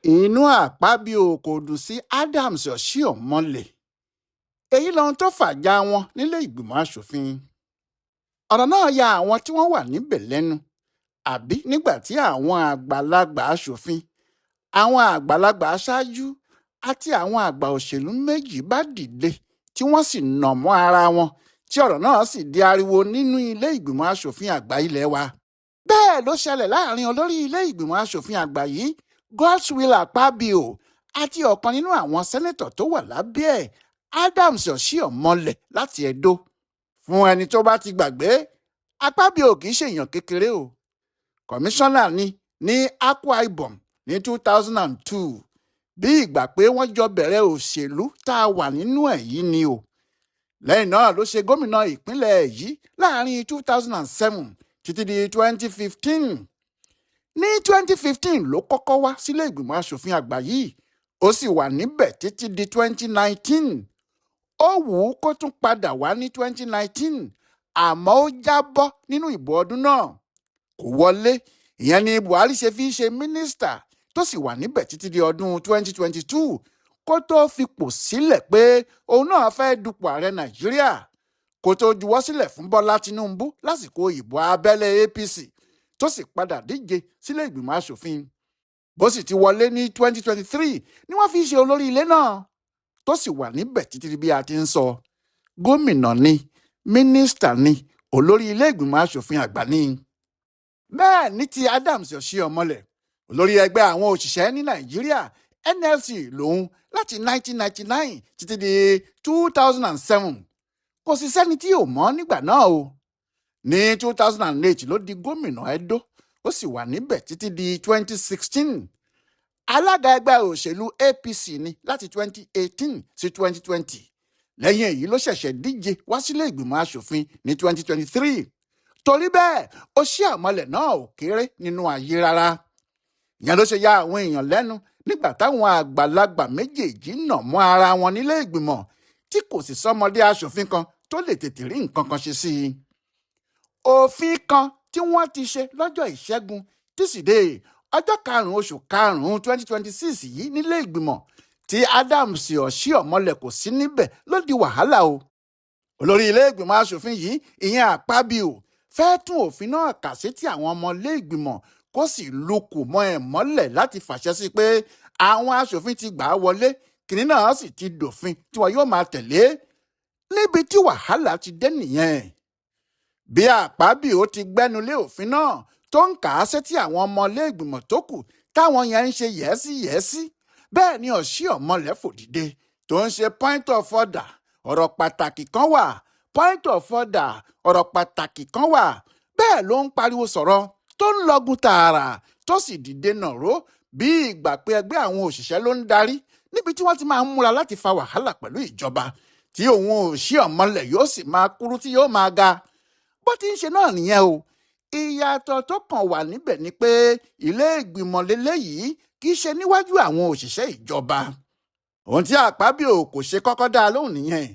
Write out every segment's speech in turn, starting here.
Inú Akpabio kò dùn sí Adams Osihomhole, èyí lohun tó fàjà wọn nílé-ìgbìmọ̀ asòfin. Ọ̀rọ̀ náà ya àwọn tí wọ́n wà níbẹ̀ lẹ́nu, àbí nígbà tí àwọn àgbàlagbà asòfin, àwọn àgbàlagbà aṣáájú àti àwọn àgbà òṣèlú méjì bá dìde tí wọ́n sì nà mọ́ ara wọn, tí ọ̀rọ̀ náà sì di ariwo nínú ilé ìgbìmọ̀ asòfin àgbà ilé wa. Bẹ́ẹ̀ ló ṣẹlẹ̀ láàrin olórí ilé ìgbìmọ̀ asòfin àgbà yìí, Godswill Akpabio, àti ọ̀kan nínú àwọn sẹ́nẹ́tọ̀ tó wà lábẹ́ ẹ̀, Adams Osihomhole láti Edo. Fún ẹni tó bá ti gbàgbé, Akpabio kì í ṣèèyàn kékeré o. Kọmíṣánná ni ní Akwa Ibom ní 2002, bí ìgbà pé wọ́n jọ bẹ̀rẹ̀ òṣèlú tá a wà nínú ẹ̀ yìí ni o. Lẹ́yìn náà ló ṣe gómìnà ìpínlẹ̀ yìí láàrin 2007 títí di 2015. Ní 2015 ló kọ́kọ́ wá sílé ìgbìmọ̀ asòfin àgbà yìí, ó sì wà níbẹ̀ títí di 2019. Ó wù ú kó tún padà wá ní 2019, àmọ́ ó jábọ́ nínú ìbò ọdún náà, kò wọlé. Ìyẹn ni Buhari ṣe fi ṣe mínísítà, tó sì wà níbẹ̀ títí di ọdún 2022 kó tó fipò sílẹ̀ pé òun náà fẹ́ dupò ààrẹ Nàìjíríà, kó tó juwọ́ sílẹ̀ fún Bọ́lá Tinubu lásìkò ìbò abẹ́lé APC, tó sì padà díje sílé ìgbìmọ̀ asòfin. Bó sì ti wọlé ní 2023 ni wọ́n fi ṣe olórí ilé náà, tó sì wà níbẹ̀ títí bí a ti ń sọ. Gómìnà ni, mínísítà ni, olórí ilé ìgbìmọ̀ asòfin àgbà ni. Bẹ́ẹ̀ ní ti Adams Osihomhole, olórí ẹgbẹ́ àwọn òṣìṣẹ́ ní Nàìjíríà NLC lòun láti 1999 títí di 2007. Kò sì sẹ́ni tí ò mọ̀ nígbà náà o. Ní 2008 ló di gómìnà Edo, ó sì wà níbẹ̀ títí di 2016. Alága ẹgbẹ́ òṣèlú APC ni láti 2018 sí 2020. Lẹ́yìn èyí ló ṣẹ̀ṣẹ̀ díje wá sílé ìgbìmọ̀ asòfin ní 2023. Torí bẹ́ẹ̀, Osihomhole náà ò kéré nínú ayé rárá. Ìyẹn ló ṣe ya àwọn èèyàn lẹ́nu nígbà táwọn àgbàlagbà méjèèjì nà mọ́ ara wọn nílé ìgbìmọ̀, tí kò sì sọ́mọdé asòfin kan tó lè tètè rí nǹkan kan ṣe sí i. Òfin kan tí wọ́n ti ṣe lọ́jọ́ Ìṣẹ́gun Tísídẹ̀ẹ́, ọjọ́ 5 oṣù 5, 2026 yìí nílé ìgbìmọ̀ tí Adams Osihomhole kò sí níbẹ̀ ló di wàhálà o. Olórí ilé ìgbìmọ̀ asòfin yìí, ìyẹn Akpabio, fẹ́ tún òfin náà kà sétí àwọn ọmọ ilé ìgbìmọ̀, kó sì lukù mọ́ ẹ̀ mọ́lẹ̀ láti fàṣẹ sí pé àwọn asòfin ti gbà á wọlé, kìnínní náà sì ti dòfin tí wọn yóò máa tẹ̀lé. Níbi tí wàhálà ti dé nìyẹn. Bí Akpabio ti gbẹ́nu lé òfin náà tó ń kà á sétí àwọn ọmọ ilé ìgbìmọ̀ tó kù, táwọn yẹn ń ṣe yẹ́sí yẹ́sí, bẹ́ẹ̀ ni Osihomhole fò dìde tó ń ṣe point of order, ọ̀rọ̀ pàtàkì kan wà, point of order, ọ̀rọ̀ pàtàkì kan wà. Bẹ́ẹ̀ ló ń pariwo sọ̀rọ̀ tó ń lọ́gun tààrà, tó sì dìde nàró bí ìgbà pé ẹgbẹ́ àwọn òṣìṣẹ́ ló ń darí, níbi tí wọ́n ti máa ń múra láti fa wàhálà pẹ̀lú ìjọba, tí òun Osihomhole yóò sì máa kúrú tí yóò máa ga. Bó ti ń ṣe náà nìyẹn o. Ìyàtọ̀ tó kàn wà níbẹ̀ ni pé ilé ìgbìmọ̀ lélẹ́yìí kì í ṣe níwájú àwọn òṣìṣẹ́ ìjọba. Ohun tí Akpabio kò ṣe kọ́kọ́ dá lóhùn nìyẹn.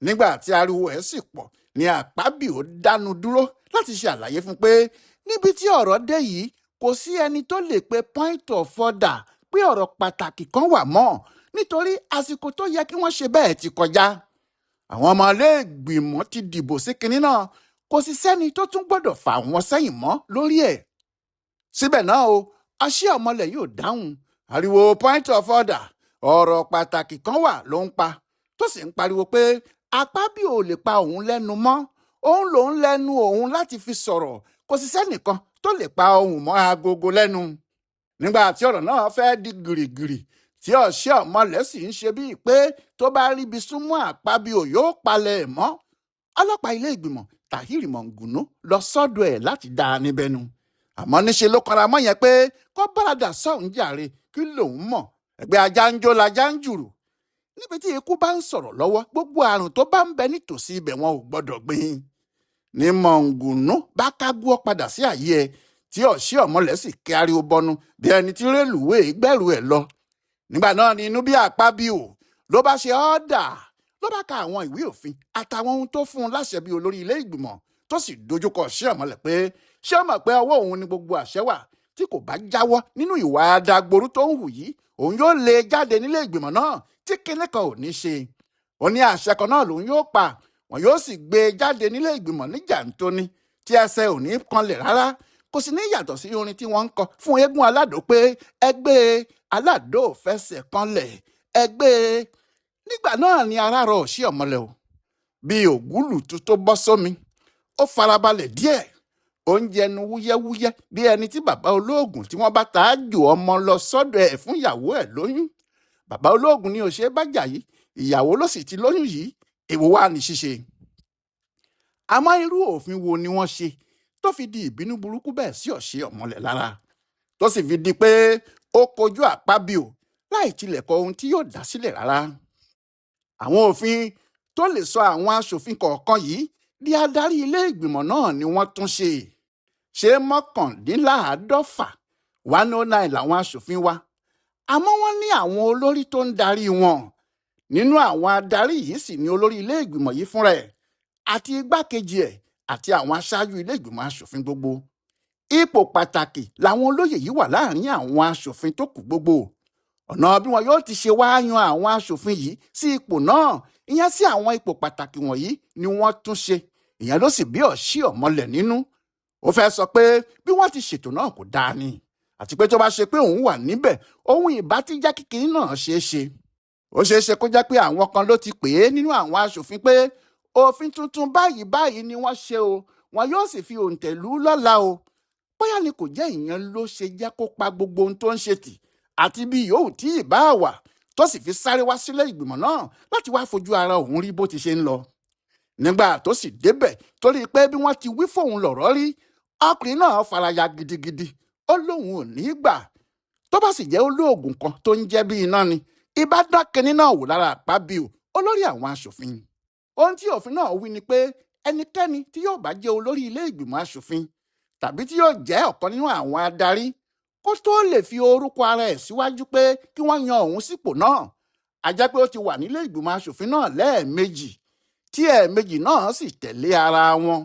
Nígbà tí ariwo ẹ̀ sì pọ̀ ni Akpabio dánu dúró láti ṣe àlàyé fún pé níbi tí ọ̀rọ̀ dé yìí, kò sí ẹni tó lè pe point of order pé ọ̀rọ̀ pàtàkì kan wà mọ́, nítorí àsìkò tó yẹ kí wọ́n ṣe bẹ́ẹ̀ ti kọjá. Àwọn ọmọ ilé ìgbìmọ̀ ti dìbò sí kinní náà, kò sì sẹ́ni tó tún gbọ́dọ̀ fà wọ́n sẹ́yìn mọ́ lórí ẹ̀. Síbẹ̀ náà o, Osihomhole yóò dáhùn. Ariwo point of order, ọ̀rọ̀ pàtàkì kan wà ló ń pa, tó sì ń pariwo pé Akpabio ò lè pa òun lẹ́nu mọ́, òun lòún lẹ́nu òun láti fi sọ̀rọ̀, kò sì sẹ́nìkan tó lè pa ohùn mọ́ agogo lẹ́nu. Nígbà tí ọ̀rọ̀ náà fẹ́ di gìrìgìrì, tí Osihomhole sì ń ṣe bíi pé tó bá ríbi súnmọ́ Akpabio yóò palẹ̀ ẹ̀ mọ́, ọlọ́pàá ilé ìgbìmọ̀ Tahir Mongunu lọ sọ́dọ̀ ẹ̀ láti dá a níbẹ̀nu. Àmọ́ níṣe ló kọra mọ́ yẹn pé kó báradà sọ̀hún jàre, kí lòun mọ̀, ẹgbẹ́ ajá ń jó lajá ń jùrù. Níbi tí ikú bá ń sọ̀rọ̀ lọ́wọ́, gbogbo àrùn tó bá ń bẹ nítòsí ibẹ̀ wọn ò gbọ́dọ̀ gbìn. Ní Mongunu bá kágúọ́ padà sí àyè ẹ̀, tí Osihomhole sì kí ariwo bọnu bí ẹni tí rélùwéè gbẹ́rù ẹ̀ lọ. Nígbà náà ni inú bí Akpabio ló bá ṣe ọ́dà, ló bá ka àwọn ìwé òfin àtàwọn ohun tó fún un láṣẹ bí olórí ilé ìgbìmọ̀, tó sì dojúkọ Osihomhole pé ṣé ó mọ̀ pé ọwọ́ òun ni gbogbo àṣẹ wà, tí kò bá jáwọ́ nínú ìwà adagboru tó ń hù yìí, Òun yóò lé jáde nílé ìgbìmọ̀ náà tí kinní kan ò ní ṣe. Ó ní àṣẹ kan náà lòun yóò pa, wọn yóò sì gbé e jáde nílé ìgbìmọ̀ ní jàǹtóní tí ẹsẹ̀ ò ní kanlẹ̀ rárá. Kò sì ní yàtọ̀ sí orin tí wọ́n ń kọ fún eégún aládò pé ẹgbẹ́ aládò fẹsẹ̀ kanlẹ̀ ẹgbẹ́. Nígbà náà ni ara rọ Oshiomhole o, bí ògúlùtù tó bọ́ sómi. Ó farabalẹ̀ díẹ̀, ó ń jẹnu wúyẹ́wúyẹ́ bí ẹni tí bàbá olóògùn tí wọ́n bá ta á jò ọmọ lọ sọ́dọ̀ ẹ̀ fún ìyàwó ẹ̀ lóyún. Bàbá olóògùn ni òṣèré bájà yìí, ìyàwó ló sì ti lóyún yìí, èwo wà ní ṣíṣe? Àmọ́ irú òfin wo ni wọ́n ṣe tó fi di ìbínú burúkú bẹ́ẹ̀ sí Oshiomhole lára, tó sì fi di pé ó kojú Àpábíò láì tilẹ̀ kọ ohun tí yóò dá sílẹ̀ rárá? Àwọn òfin tó lè sọ àwọn aṣòfin kọ̀ọ̀kan yìí di adarí ilé ìgbìmọ̀ náà ni wọ́n tún ṣe. Ṣé 149 109 làwọn aṣòfin wa, àmọ́ wọ́n ní àwọn olórí tó ń darí wọn. Nínú àwọn adarí yìí sì ni olórí ilé ìgbìmọ̀ yìí fúnra ẹ̀ àti igbákejì ẹ̀ àti àwọn aṣáájú ilé ìgbìmọ̀ aṣòfin gbogbo. Ipò pàtàkì làwọn olóyè yìí wà láàrin àwọn aṣòfin tó kù gbogbo. Ọ̀nà bí wọn yóò ti ṣe wá yan àwọn aṣòfin yìí sí ipò náà, ìyẹn sí àwọn ipò pàtàkì wọ̀nyí ni wọ́n tún ṣe. Ìyẹn ló sì bí Oshiomhole nínú. Ó fẹ́ sọ pé bí wọ́n ti ṣètò náà kò dáa ni, àti pé tó bá ṣe pé òun wà níbẹ̀, òun ìbá ti jẹ́ kíkiní náà ṣeé ṣe. Ó ṣeé ṣe kó jẹ́ pé àwọn kan ló ti pè é nínú àwọn aṣòfin pé òfin tuntun báyìí báyìí ni wọ́n ṣe o, wọn yóò sì fi òǹtẹ̀ lù ú lọ́la o. Bóyá ni kò jẹ́ ìyẹn ló ṣe jẹ́ kó pa gbogbo ohun tó ń ṣe tì àti bí yòówù tí ìbá wà, tó sì fi sáré wá sílé ìgbìmọ̀ náà láti wá fojú ara òun rí bó ti ṣe ń lọ. Nígbà tó sì débẹ̀, torí pé bí wọ́n ti wí fóun lọ̀rọ̀ rí, ọkùnrin náà faraya gidigidi, ó lóun ò ní gbà. Tó bá sì jẹ́ olóògùn kan tó ń jẹ́ bí iná ni, ibà dán kinní náà wò lára Àpábíò, olórí àwọn aṣòfin. Ohun tí òfin náà wí ni pé ẹnikẹ́ni tí yóò bá jẹ́ olórí ilé ìgbìmọ̀ aṣòfin tàbí tí yóò jẹ́ ọ̀kan nínú àwọn adarí, kó tó lè fi orúkọ ara ẹ̀ síwájú pé kí wọ́n yan òun sípò náà, a jẹ́ pé ó ti wà nílé ìgbìmọ̀ aṣòfin náà lẹ́ẹ̀mejì, tí ẹ̀ẹ̀mejì náà sì tẹ̀lé ara wọn.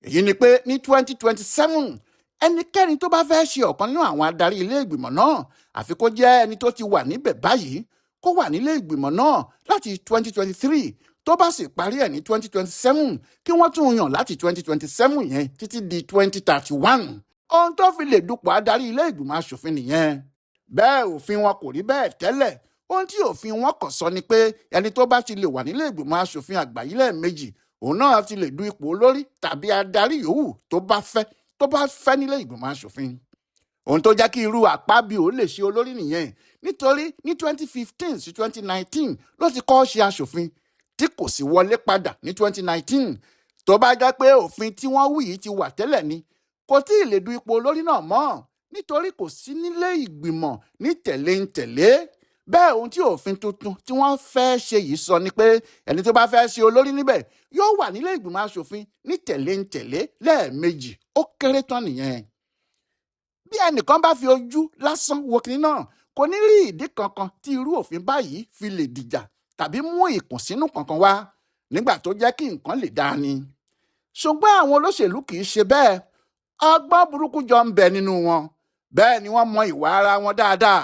Èyí ni pé ní 2027, ẹnikẹ́ni tó bá fẹ́ ṣe ọ̀kan nínú àwọn adarí ilé ìgbìmọ̀ náà, àfi kó jẹ́ ẹni tó ti wà níbẹ̀ báyìí, kó wà nílé ìgbìmọ̀ náà láti 2023, tó bá sì parí ẹ̀ ní 2027, kí wọ́n tún yàn láti 2027 yẹn títí di 2031. Ohun tó fi lè dupò adarí ilé ìgbìmọ̀ aṣòfin nìyẹn. Bẹ́ẹ̀ òfin wọn kò rí bẹ́ẹ̀ tẹ́lẹ̀. Ohun tí òfin wọn kàn sọ ni pé ẹni tó bá ti lè wà nílé ìgbìmọ̀ aṣòfin àgbà yìí lẹ́ẹ̀mejì, òun náà ti lè du ipò olórí tàbí adarí yòówù tó bá fẹ́ nílé ìgbìmọ̀ aṣòfin. Ohun tó jẹ́ kí irú Àpábíò lè ṣe olórí nìyẹn, nítorí ní 2015 sí 2019 ló ti kọ́ ṣe aṣòfin tí kò sì wọlé padà ní 2019. Tó bá jẹ́ pé òfin tí wọ́n wí yìí ti wà tẹ́lẹ̀ ni, kò tí ì lè du ipò olórí náà mọ́, nítorí kò sí nílé ìgbìmọ̀ ní tẹ̀lé-ń-tẹ̀lé. Bẹ́ẹ̀ ohun tí òfin tuntun tí wọ́n fẹ́ ṣe yìí sọ ni pé ẹni tó bá fẹ́ ṣe olórí níbẹ̀ yóò wà nílé ìgbìmọ̀ aṣòfin ní tẹ̀lé-ń-tẹ̀lé lẹ́ẹ̀mejì, ó kéré tán nìyẹn. Bí ẹnìkan bá fi ojú lásán wo kinní náà, kò ní rí ìdí kankan tí irú òfin báyìí fi lè dìjà tàbí mú ìkùnsínú kankan wá nígbà tó jẹ́ kí nǹkan lè dáa ni. Ṣùgbọ́n àwọn olóṣèlú kì í ṣe bẹ́ẹ̀. Ọgbọ́n burúkú jọ ń bẹ nínú wọn, bẹ́ẹ̀ ni wọ́n mọ ìwà ara wọn dáadáa.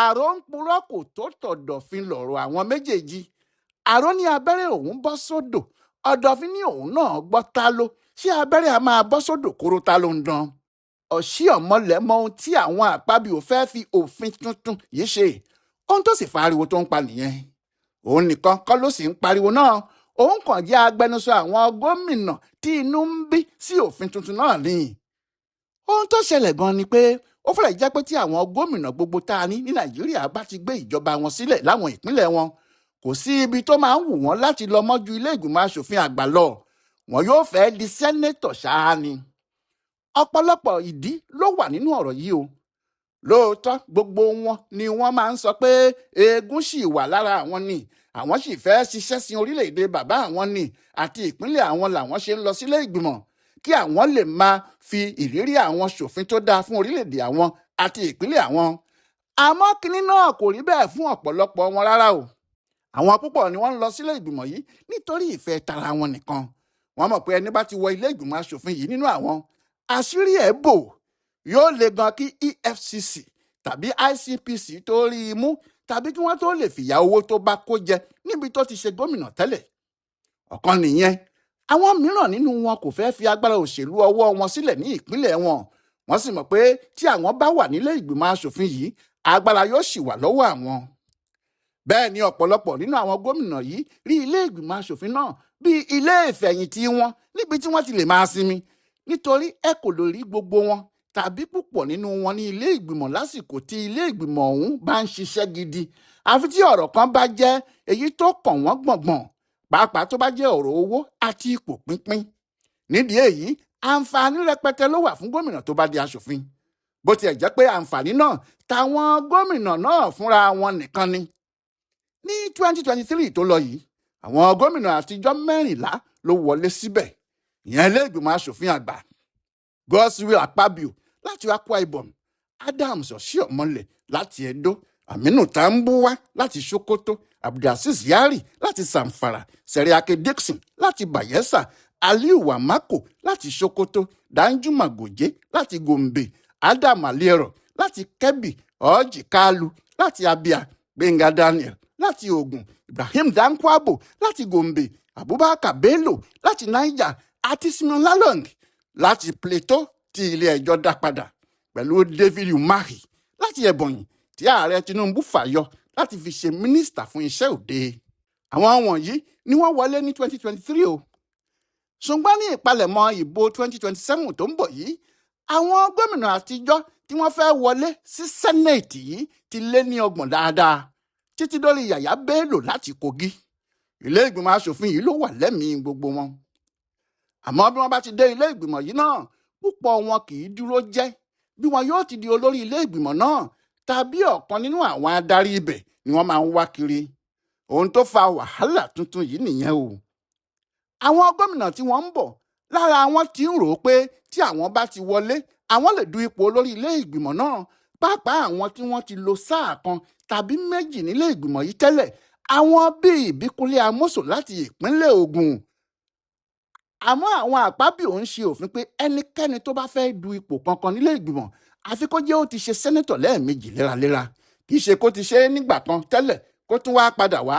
Àrò ń purọ́ kò tó tọ̀dọ̀fin lọ̀rọ̀ àwọn méjèèjì. Àrò ní abẹ́rẹ́ òun bọ́ sódò, ọ̀dọ̀fin ní òun náà gbọ́ ta ló, ṣé abẹ́rẹ́ a máa bọ́ sódò kóró ta ló ń dán? Oshiomhole mọ ohun tí àwọn Àpábíò fẹ́ fi òfin tuntun yìí ṣe, ohun tó sì fa ariwo tó ń pa nìyẹn. Òun nìkan kọ́ ló sì ń pariwo náà, òun kàn jẹ́ agbẹnusọ àwọn gómìnà tí inú ń bí sí òfin tuntun náà ni. Ohun tó ṣẹlẹ̀ gan ni pé ó fẹ́rẹ̀ jẹ́ pé tí àwọn gómìnà gbogbo tá a ní ní Nàìjíríà bá ti gbé ìjọba wọn sílẹ̀ láwọn ìpínlẹ̀ wọn, kò sí ibi tó máa ń wù wọ́n láti lọ mọ́jú ilé ìgbìmọ̀ aṣòfin àgbà lọ. Wọn yóò fẹ́ di sẹ́nẹ́tọ̀ ṣáá ni. Ọ̀pọ̀lọpọ̀ ìdí ló wà nínú ọ̀rọ̀ yìí o. Lóòótọ́ gbogbo wọn ni wọ́n máa ń sọ pé eégún ṣì wà lára àwọn ni, àwọn sì fẹ́ ṣiṣẹ́ sin orílẹ̀-èdè bàbá àwọn ni àti ìpínlẹ̀ àwọn làwọn ṣe ń lọ sílé ìgbìmọ̀ kí àwọn lè máa fi ìrírí àwọn ṣòfin tó dáa fún orílẹ̀-èdè àwọn àti ìpínlẹ̀ àwọn. Àmọ́ kinní náà kò rí bẹ́ẹ̀ fún ọ̀pọ̀lọpọ̀ wọn rárá o. Àwọn púpọ̀ ni wọ́n ń lọ sílé ìgbìmọ̀ yìí nítorí ìfẹ́ tara wọn nìkan. Wọ́n mọ̀ pé ẹni bá ti wọ ilé ìgbìmọ̀ aṣòfin yìí nínú àwọn, àṣírí ẹ̀ bò, yóò le gan kí EFCC tàbí ICPC tó rí i mú tàbí kí wọ́n tó lè fìyà owó tó bá kó jẹ níbi tó ti ṣe gómìnà tẹ́lẹ̀. Ọ̀kan nìyẹn. Àwọn mìíràn nínú wọn kò fẹ́ fi agbára òṣèlú ọwọ́ wọn sílẹ̀ ní ìpínlẹ̀ wọn. Wọ́n sì mọ̀ pé tí àwọn bá wà nílé ìgbìmọ̀ asòfin yìí, agbára yóò sì wà lọ́wọ́ àwọn. Bẹ́ẹ̀ ni ọ̀pọ̀lọpọ̀ nínú àwọn gómìnà yìí rí ilé ìgbìmọ̀ asòfin náà bí ilé ìfẹ̀yìntì wọn níbi tí wọ́n ti lè máa sinmi, nítorí ẹ kò lè rí gbogbo wọn tàbí púpọ̀ nínú wọn ní ilé ìgbìmọ̀ lásìkò tí ilé ìgbìmọ̀ ọ̀hún bá ń ṣiṣẹ́ gidi, àfi tí ọ̀rọ̀ kan bá jẹ́ èyí tó kàn wọ́n gbọ̀ngbọ̀n, pàápàá tó bá jẹ́ ọ̀rọ̀ owó àti ipò pínpín. Nídìí èyí, àǹfààní rẹpẹtẹ ló wà fún gómìnà tó bá di aṣòfin, bó tiẹ̀ jẹ́ pé àǹfààní náà táwọn gómìnà náà fúnra wọn nìkan ni. Ní 2023 tó lọ yìí, àwọn gómìnà àtijọ́ 14 ló wọlé síbẹ̀, ìyẹn ilé ìgbìmọ̀ aṣòfin àgbà. Godswill Akpabio láti Akwa Ibom, Adams Oshiomhole láti Edo, Aminu Tambuwa láti Sokoto, Abdulaziz Yari láti Zamfara, Seriake Dickson láti Bayelsa, Aliyu Wamako láti Sokoto, Danjuma Goje láti Gombe, Adam Aliero láti Kebbi, Orji Kalu láti Abia, Gbenga Daniel láti Ogun, Ibrahim Dankwabo láti Gombe, Abubakar Bello láti Niger àti Simeon Lalong láti Plateau tí ilé-ẹjọ́ dá padà, pẹ̀lú David Umahi láti Ebonyi tí ààrẹ Tinubu fàyọ láti fi ṣe mínísítà fún iṣẹ́ òde. Àwọn wọ̀nyí ni wọ́n wọlé ní 2023 o. Ṣùgbọ́n ní ìpalẹ̀mọ́ ìbò 2027 tó ń bọ̀ yìí, àwọn gómìnà àtijọ́ tí wọ́n fẹ́ wọlé sí sẹ́nẹ̀tì yìí ti lé ní 30 dáadáa, títí dórí Yàyà Bello láti Kogi. Ilé ìgbìmọ̀ asòfin yìí ló wà lẹ́mìí gbogbo wọn. Àmọ́ bí wọ́n bá ti dé ilé ìgbìmọ̀ yìí náà, púpọ̀ wọn kì í dúró jẹ́ bí wọn yóò ti di olórí ilé ìgbìmọ̀ náà tàbí ọ̀kan nínú àwọn adarí ibẹ̀ ni wọ́n máa ń wá kiri. Ohun tó fa wàhálà tuntun yìí nìyẹn o. Àwọn gómìnà tí wọ́n ń bọ̀ lára wọn ti ń rò ó pé tí àwọn bá ti wọlé, àwọn lè du ipò olórí ilé ìgbìmọ̀ náà, pàápàá àwọn tí wọ́n ti lo sáà kan tàbí méjì nílé ìgbìmọ̀ yìí tẹ́lẹ̀, àwọn bíi Ìbíkúnlé Amósùn láti ìpínlẹ̀ Ògùn. Àmọ́ àwọn Àpábíò ń ṣe òfin pé ẹnikẹ́ni tó bá fẹ́ du ipò kankan nílé ìgbìmọ̀ àfi kó jẹ́ ó ti ṣe sẹ́nẹ́tọ̀ lẹ́ẹ̀mejì léraléra, kì í ṣe kó ti ṣe é nígbà kan tẹ́lẹ̀ kó tún wá padà wá.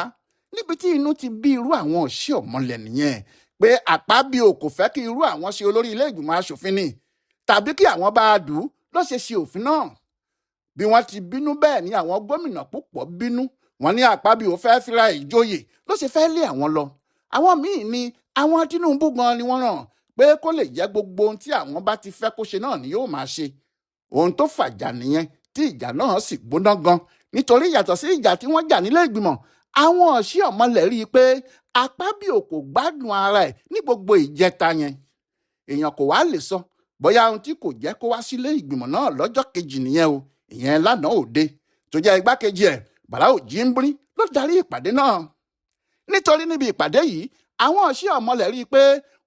Níbi tí inú ti bí irú àwọn Oshiomhole nìyẹn, pé Àpábíò kò fẹ́ kí irú àwọn ṣe olórí ilé ìgbìmọ̀ aṣòfin ni tàbí kí àwọn bá a dù ú ló ṣe ṣe òfin náà. Bí wọ́n ti bínú bẹ́ẹ̀ ni àwọn gómìnà púpọ̀ bínú. Wọ́n ní Àpábíò fẹ́ fira ìjòyè ló ṣe fẹ́ lé àwọn lọ. Àwọn míì ní àwọn Tinubu gan ni wọ́n ràn pé kó lè jẹ́ gbogbo ohun tí àwọn bá ti fẹ́ kó ṣe náà ni yóò máa ṣe. Ohun tó fàjà nìyẹn tí ìjà náà sì gbóná gan, nítorí yàtọ̀ sí ìjà tí wọ́n jà nílé ìgbìmọ̀, àwọn Oshiomhole rí i pé Àpábíò kò gbádùn ara ẹ̀ ní gbogbo ìjẹta yẹn. Èèyàn kò wá lè sọ bóyá ohun tí kò jẹ́ kó wá sílé ìgbìmọ̀ náà lọ́jọ́ kejì nìyẹn o, ìyẹn lánàá òde tó jẹ́ igbákejì ẹ̀ Barau Jibrin ló darí ìpàdé náà. Nítorí níbi ìpàdé yìí, àwọn Oshiomhole rí i pé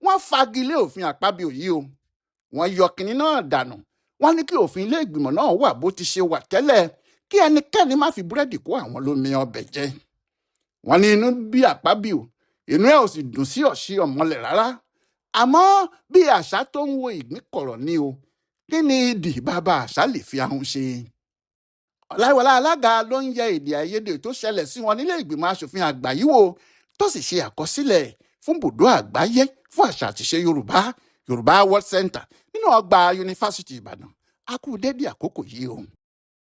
wọ́n fagilé òfin Àpábíò yìí o. Wọ́n yọ kinní náà dànù. Wọ́n ní kí òfin ilé ìgbìmọ̀ náà wà bó ti ṣe wà tẹ́lẹ̀, kí ẹnikẹ́ni má fi búrẹ́dì kó àwọn lómi ọbẹ̀ jẹ. Wọ́n ní inú bí Àpábíò, inú ẹ̀ ò sì dùn sí Oshiomhole rárá. Àmọ́ bí àṣà tó ń wo ìgbín kọ̀rọ̀ ni o, kí ni ìdì bàbá àṣà lè fi ahun ṣe? Ọláìwọlá alága ló ń yẹ èdè àìyedè tó ṣẹlẹ̀ sí wọn nílé ìgbìmọ̀ asòfin àgbà yìí wò, tó sì ṣe àkọsílẹ̀ fún bùdó àgbáyé fún àṣà àtìṣe Yorùbá, Yorùbá World Center nínú ọgbà Yunifásítì Ìbàdàn. A kú dédé àkókò yìí o.